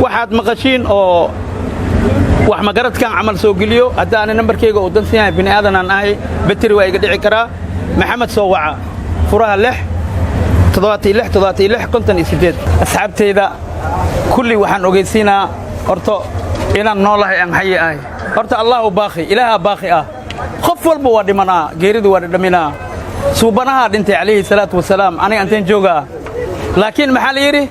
Waxaad maqashiin oo wax magaradkan camal soo geliyo. Haddaana nambarkayga uu dansan yahay, bini aadanaan ahay, battery waa iga dhici karaa. Maxamed soo waca, furaha 6 76 76 58. Asxaabtayda kulli waxaan ogeysiinaa horto inaan noolahay, aan xayi ahay. Horta Allahu baaqi, Ilaaha baaqi ah. Qof walba waa dhimanaa, geeridu waa dhadhaminaa. Suubanahaa dhintay calayhi salaatu wasalaam. Aniga anteen joogaa? Laakiin maxaa la yidhi?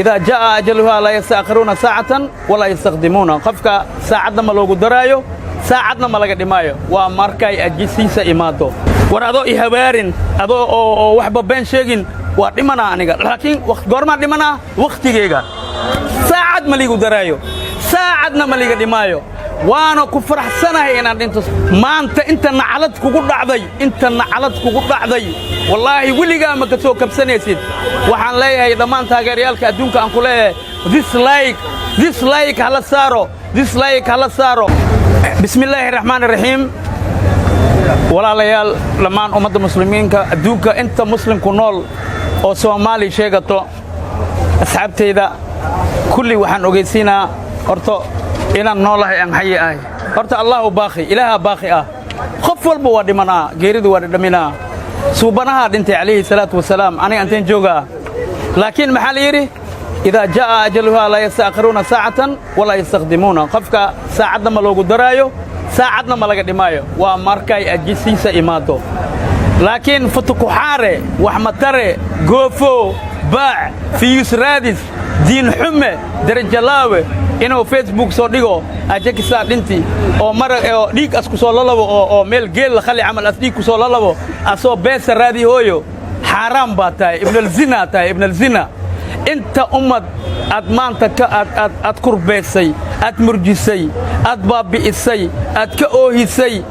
Idaa jaa'a ajaluhaa laa yasta'khiruuna saacatan walaa yastaqdimuuna. Qofka saacadna ma loogu daraayo, saacadna ma laga dhimaayo, waa markay ajisiisa imaado. War adoo i habaarin, adoo oo waxba been sheegin, waa dhimanaa aniga. Laakiin goormaan dhimanaa? Wakhtigayga. Saacad ma liigu daraayo, saacadna ma liiga dhimaayo, waana ku faraxsanahay inaan dhinto. Maanta inta naclad kugu dhacday, inta naclad kugu dhacday, wallaahi weligaa ma ka soo kabsanaysid. Waxaan leeyahay dhammaan taageerayaalka adduunka aan ku leeyahay, dislike, dislike hala saaro, dislike hala saaro. Bismillaahi raxmaani raxiim. Walaalayaal, dhammaan ummadda muslimiinka adduunka, inta muslimku nool oo Soomaali sheegato, asxaabtayda kulli waxaan ogeysiinaa horto inaan noolahay, aan xayi ahay. Horta Allahu baaqi, Ilaaha baaqi ah. Qof walba waa dhimanaa, geeridu waa dhadhaminaa. Suubanahaa dhintay calayhi salaatu wasalaam. Aniga anteen joogaa? Laakiin maxaa la yidhi? Idaa jaa'a ajaluhaa laa yasta'khiruuna saacatan walaa yastaqdimuuna. Qofka saacadna ma loogu daraayo, saacadna ma laga dhimaayo, waa markay ajisiisa imaado. Laakiin futukuxaare, waxmatare, goofo, baac, views raadis, diin xume, darajalaawe, inuu Facebook soo dhigo ajakisaa dhinti oo mara oo dhiig as ku soo lalabo oo meel geel la khali camal as dhiig ku soo lalabo, asoo beesa raadi hooyo, xaaraan baa tahay, ibnalzina tahay, ibnalzina. Inta ummad aad maanta ka aad aad aad kurbeysay, aad murjisay, aad baabbi'isay, aad ka oohisay,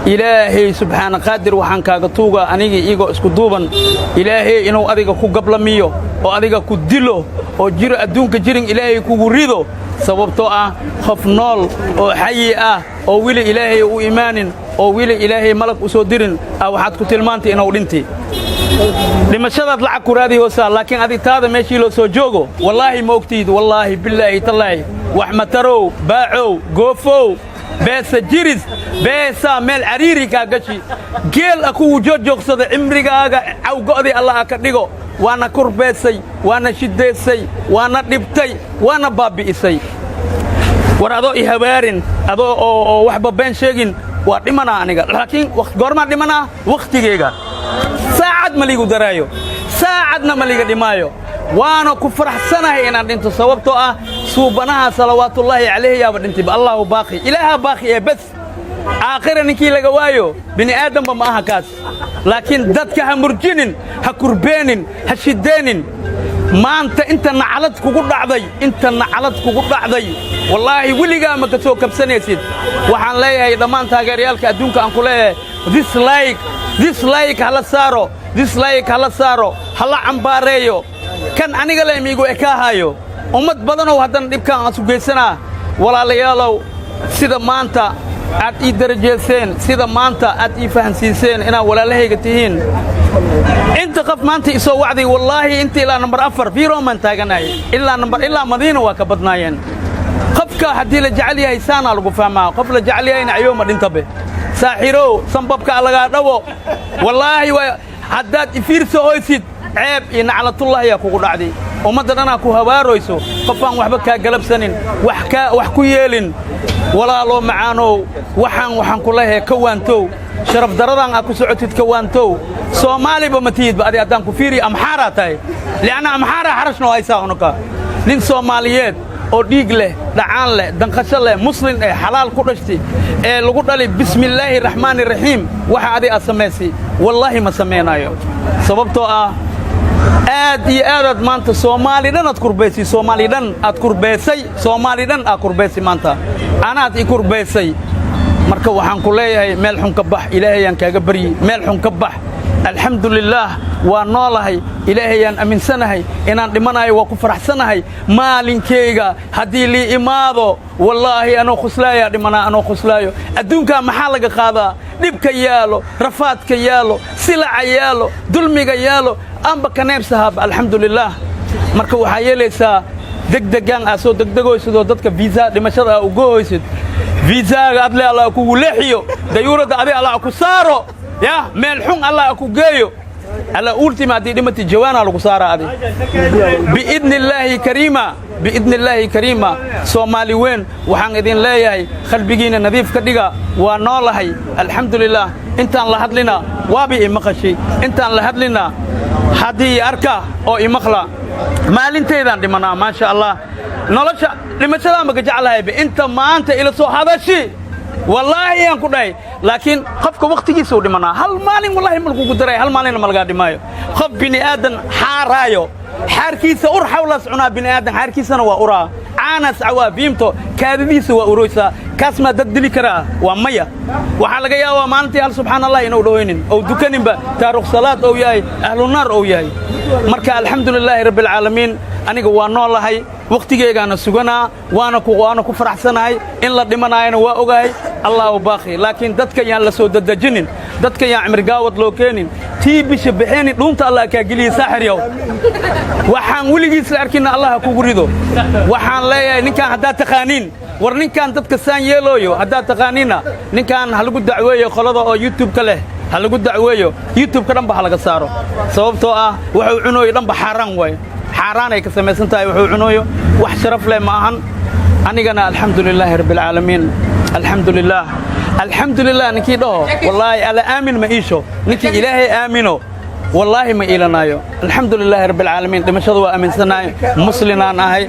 Ilaahay subxaana qaadir waxaan kaaga tuugaa anigii iyagoo isku duuban, Ilaahay inuu adiga ku gablamiyo oo adiga ku dilo oo jiro adduunka jirin Ilaahay kugu rido, sababtoo ah qof nool oo xayi ah oo weli Ilaahay u imaanin oo weli Ilaahay malag u soo dirin ah waxaad ku tilmaantay inuu dhinti. Dhimashadaad lacag ku raadi hoosaa, laakiin adig taada meeshii loo soo joogo wallaahi ma ogtiid. Wallaahi, bilaahi, tallaahi, wax matarow, baacow, goofow, beesa jiris, beesaa meel cariiri kaa gashi, geel a kuwu joojoogsada, cimrigaaga cawgo'dii Allah ha ka dhigo. Waana kurbeesay, waana shiddaysay, waana dhibtay, waana baabbi'isay. War adoo i habaarin, adoo oo waxba been sheegin, waa dhimanaa aniga. Laakiin goormaan dhimanaa? Wakhtigayga. Saacad ma liigu daraayo, saacadna ma liiga dhimaayo, waana ku faraxsanahay inaan dhinto, sababtoo ah suubanaha salawaatullaahi calayhi yaaba dhintayba. Allahu baaqi, Ilaaha baaqi ee bes. Aakhira ninkii laga waayo bini aadamba ma aha kaas. Laakiin dadka ha murjinin, ha kurbeenin, ha shideenin. Maanta inta naclad kugu dhacday, inta naclad kugu dhacday, wallaahi weligaa ma ka soo kabsanaysid. Waxaan leeyahay dhammaan taageerayaalka adduunka aan ku leeyahay, dislike, dislike hala saaro, dislike hala saaro, hala cambaareeyo. Kan aniga le miigu ekaahayo ummad badanow haddana dhibkaan aan su geysanaa. Walaalayaalow, sida maanta aad ii darajeyseen, sida maanta aad ii fahansiiseen inaad walaalahayga tihiin, inta qof maanta isoo wacday, wallaahi inta ilaa nambar 4 firoman taaganahay, ilaa nambar ilaa Madiina waa ka badnaayeen. Qofka haddii la jecel yahay saanaa lagu fahmaa. Qof la jecel yahayna cayooma dhintabe. Saaxirow, sanbabka lagaa dhawo. Wallaahi waa haddaad ifiirso hoysid, ceeb iyo naclatullahi yaa kugu dhacday. Ummadda dhanaa ku habaaroyso. Qofaan waxba kaa galabsanin, wax kaa wax ku yeelin, walaaloo macaanow, waxaan ku leeyahay ka waantow sharaf daradan aad ku socotid, ka waantow. Soomaaliba ma tihidba adi. Haddaan ku fiiriyo, Amxaaraa tahay, li'anna Amxaaraa xarashnoo haysaa. Unuka nin Soomaaliyeed oo dhiig leh, dhacaan leh, danqasho leh, muslin eh, xalaal ku dhashtay ee lagu dhalay bismillaahi raxmaani raxiim, waxa adi aad samaysay wallaahi ma samaynaayo, sababtoo ah aad iyo aadaad maanta Soomaali dhan aad kurbaysay, Soomaali dhan aad kurbaysay, Soomaali dhan aad kurbaysay. Maanta anaad i kurbaysay. Marka waxaan ku leeyahay meel xun ka bax. Ilaahayaan kaaga baryi, meel xun ka bax. Alxamdulilaah, waa noolahay, Ilaahayaan aaminsanahay. Inaan dhimanayo waa ku faraxsanahay. Maalinkayga haddii lii imaado, wallaahi anoo khuslaayaa dhimanaa, anoo khuslaayo. Adduunkaa maxaa laga qaadaa? Dhibka yaalo, rafaadka yaalo, silaca yaalo, dulmiga yaalo, aanba ka neebsahaaba. Alxamdulilaah. Marka waxaa yeelaysaa Degdegaan aa soo degdegoysidoo dadka viisa dhimashada aa ugohoysid, viisaaga adle Allah kugu leexiyo, dayuuradda adi Allah ku saaro, ya meel xun Allah ku geeyo. Alla ultima haddii dhimati jawaanaa lagu saaraa adi, biidni illaahi kariima, biidni illaahi kariima. Soomaali weyn, waxaan idin leeyahay, qalbigiinna nadiif ka dhiga. Waa noolahay, alxamdulilah. Intaan la hadlina waaba i maqashay, intaan la hadlina haddii i arka oo i maqla, maalintaydaan dhimanaa, maasha Allah. Nolosha dhimashadaan ba ka jeclahayba inta maanta ila soo hadashi, wallaahi yaan ku dhahay. Laakiin qofka wakhtigiisuu dhimanaa. Hal maalin wallahi ma lagugu daray, hal maalinna ma lagaa dhimaayo. Qof bini aadan xaaraayo, xaarkiisa ur xawlaas cunaa. Bini aadan xaarkiisana waa uraa, caanaas cawaa, biimto kaadadiisa waa uroysaa. Kaas maa dad dili karaa? Waa maya. Waxaa laga yaabaa maalintii hal subxaan Allah inuu dhahoynin ou dukaninba, taarikh salaad ou yahay, ahlunaar ou yahay. Marka alxamdulilaahi rabbialcaalamiin, aniga waa noolahay, wakhtigeygaana suganaa, waana ku faraxsanahay. In la dhimanaayana waa ogahay, Allahu baaqi. Laakiin dadka yaan la soo dadejinin, dadka yaan cimrigaawad loo keenin. Tii bisha bixeeni dhuunta Allah kaa geliye, saaxiryow. Waxaan weligiis la arkina Allah ha kugu rido. Waxaan leeyahay, ninkaan haddaad taqaaniin, war ninkaan dadka saan yeelooyo haddaad taqaaniinna, ninkaan ha lagu dacweeyo. Qolada oo YouTube-ka leh ha lagu dacweeyo, YouTube-ka dhanba ha laga saaro, sababtoo ah wuxuu cunooyo dhanba xaaraan waaye, xaaraan ay ka samaysan tahay wuxuu cunooyo. Wax sharaf leh ma ahan. Anigana alxamdu lilaahi rabbialcaalamiin, alxamdu lilaah, alxamdu lilah. Ninkii dhaho wallaahi alla aamin ma iisho, ninkii Ilaahay aamino wallaahi ma iilanaayo. Alxamdu lilaahi rabbialcaalamiin, dhimashada waa aaminsanahay, muslinaan ahay.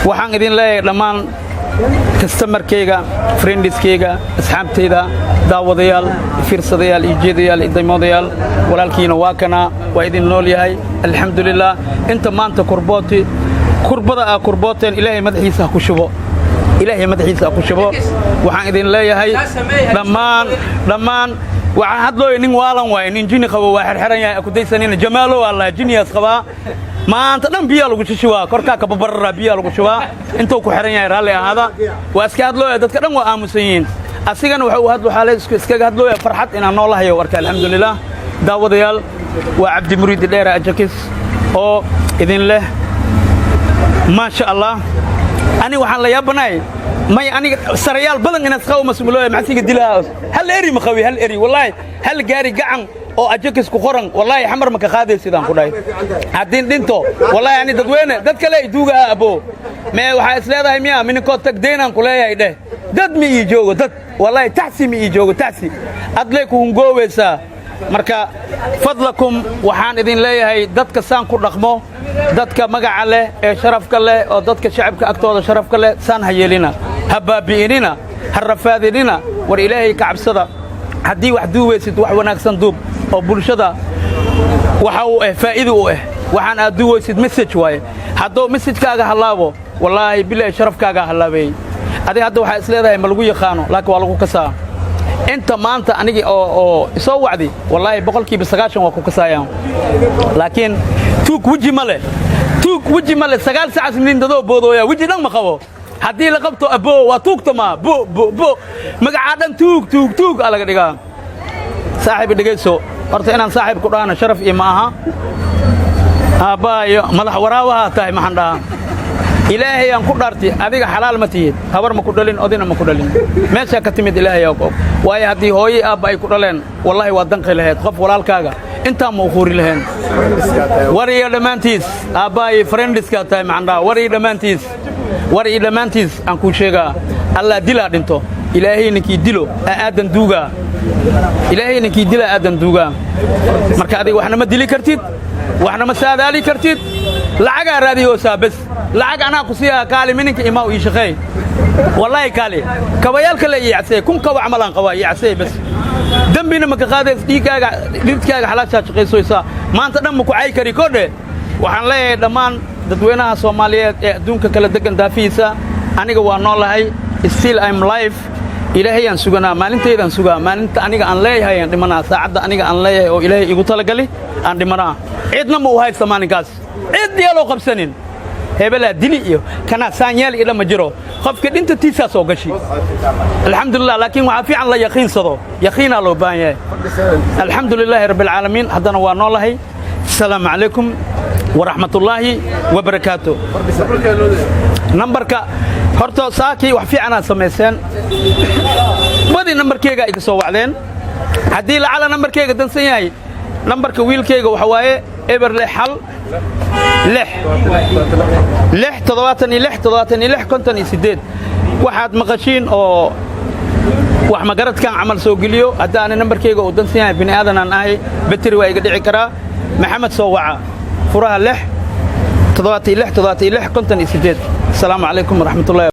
Waxaan idin leeyahay dhammaan customerkayga, friendiskayga, asxaabtayda, daawadayaal, fiirsadayaal iyo jeedayaal iyo daymoodayaal, walaalkiina waa kanaa, waa idin nool yahay, alxamdu lilah. Inta maanta kurbooti kurbada aa kurbooteen, Ilaahay madaxiisa ha ku shubo, Ilaahay madaxiisa ha ku shubo. Waxaan idin leeyahay dhammaan, dhammaan waxaan hadlooya nin waalan waaye, nin jini qabo, waa xerxeran yahay, akudaysanina. Jamaalo waa lahaa, jiniyaas qabaa. Maanta dhan biyaa lagu shishibaa, korkaa ka babarara, biyaa lagu shubaa intuu ku xeran yahay. Raalli ahaada, waa iska hadlooya, dadka dhan waa aamusan yihiin. Asigana waxa uu hadlo xaalay iskaga hadlooya farxad inaan noolahayo warka, alxamdulilah. Daawadayaal, waa Cabdi Muriidi Dheere Ajakis oo idin leh, maasha Allah. Ani waxaan la yaabanahay, may aniga sarayaal badan inaad qabo masmulooya maxasiga dilaa. Hal eri ma qabi, hal eri wallaahi, hal gaari gacan oo Ajakis ku qoran wallaahi Xamar ma ka qaaday. Sidaan ku dhahay, haddii dhinto wallaahi ani dadweyne dad kale ay duugaha abo mee. Waxaa is leedahay miya mininkood tag deynaan ku leeyahay dheh. Dad ma ii joogo, dad wallaahi taxi ma ii joogo, taxi adlay ku hungoobeysaa. Marka fadlakum, waxaan idin leeyahay, dadka saan ku dhaqmo, dadka magaca leh ee sharafka leh oo dadka shacabka agtooda sharafka leh, saan ha yeelina, ha baabi'inina, ha rafaadinina. War Ilaahay ka cabsada. Haddii wax duubaysid, wax wanaagsan duub oo bulshada waxa uu ah faa'iido u ah. Waxaan aad duubaysid message waaye. Hadduu messagekaaga hallaabo, wallaahi bilaahi sharafkaagaa hallaabeeyey. Adiga hadda waxaa is leedahay ma lagu yaqaano, laakiin waa lagu kasaa. Inta maanta anigi oo isoo wacdi, wallaahi 90% waa ku kasaayaan. Laakiin tuug weji ma leh, tuug weji ma leh. 9 sacas nin dadoo boodooya, weji dhan ma qabo. Haddii la qabto, abo waa tuugtamaa, bo bo bo, magacaa dhan tuug tuug tuug aa laga dhigaa. Saaxiib, dhegayso. Horta inaan saaxiib ku dhahana sharaf iyo ma aha. Aabbaa iyo madax waraawahaa tahay, maxaan dhahaa? Ilaahay aan ku dhaartay, adiga xalaal ma tihid. Habar ma ku dhalin, odina ma ku dhalin. Meeshaa ka timid Ilaahay og og. Waayo haddii hooyey aabba ay ku dhaleen, wallaahi waa danqi lahayd. Qof walaalkaaga intaan ma uquuri lahayn. War iyo dhammaantiis, aabbahay friendiskaa tahay, maxaan dhahaa? War iyo dhammaantiis, war iyo dhammaantiis, aan kuu sheegaa, Allah dilaa dhinto. Ilaahay ninkii dilo aa aadan duugaa, Ilaahay ninkii dilaa aadan duugaa. Marka adiga waxna ma dili kartid, waxna ma saadaali kartid. Lacagaa raadiyoosaa bes. Lacag anaa ku siiyaa, kaali mininka imaaw, ii shaqeey. Wallaahi kaali kabayaal kale ii cadsee, 1000 kaba camalaan qabaa, ii cadsee bes. Dembina ma ka qaadays, dhiiggaaga dhididkaaga xalaashaa shaqaysoysaa. Maanta dhan ma ku cay kari kodhe. Waxaan leeyahay dhammaan dadweynaha Soomaaliyeed ee adduunka kala degan daafihiisa, aniga waa noolahay, still I'm life. Ilaahayaan suganaa, maalintaydaan sugaa. Maalinta aniga aan leeyahay aan dhimanaa, saacadda aniga aan leeyahay oo Ilaahay igu talagali aan dhimanaa. Cidna ma u haysta maalinkaas, cid yeeloo qabsanin. Hebelaa dili iyo kanaa saanyeel iyo dhan ma jiro. Qofka dhinta tiisaa soo gashi, alxamdulilah. Laakiin waxaa fiican la yaqiinsado, yaqiinaa loo baahan yahay. Alxamdu lilaahi rabbi alcaalamiin, haddana waa noolahay. Asalaamu calaykum. Waraxmatullaahi wabarakaatu. Nambarka horta saakii wax fiicanaad samayseen, badi nambarkeyga iga soo wacdeen. Haddii lacala nambarkeyga dansan yahay, nambarka wiilkeyga waxa waaye 061 6 6 76 76 58. Waxaad maqashiin oo wax magaradkan camal soo geliyo. Haddaana nambarkeyga uu dansan yahay, bini aadanaan ahay, beteri waa iga dhici karaa. Maxamed soo waca, furaha 6 76 76 58. Asalaamu calaykum waraxmatullahi.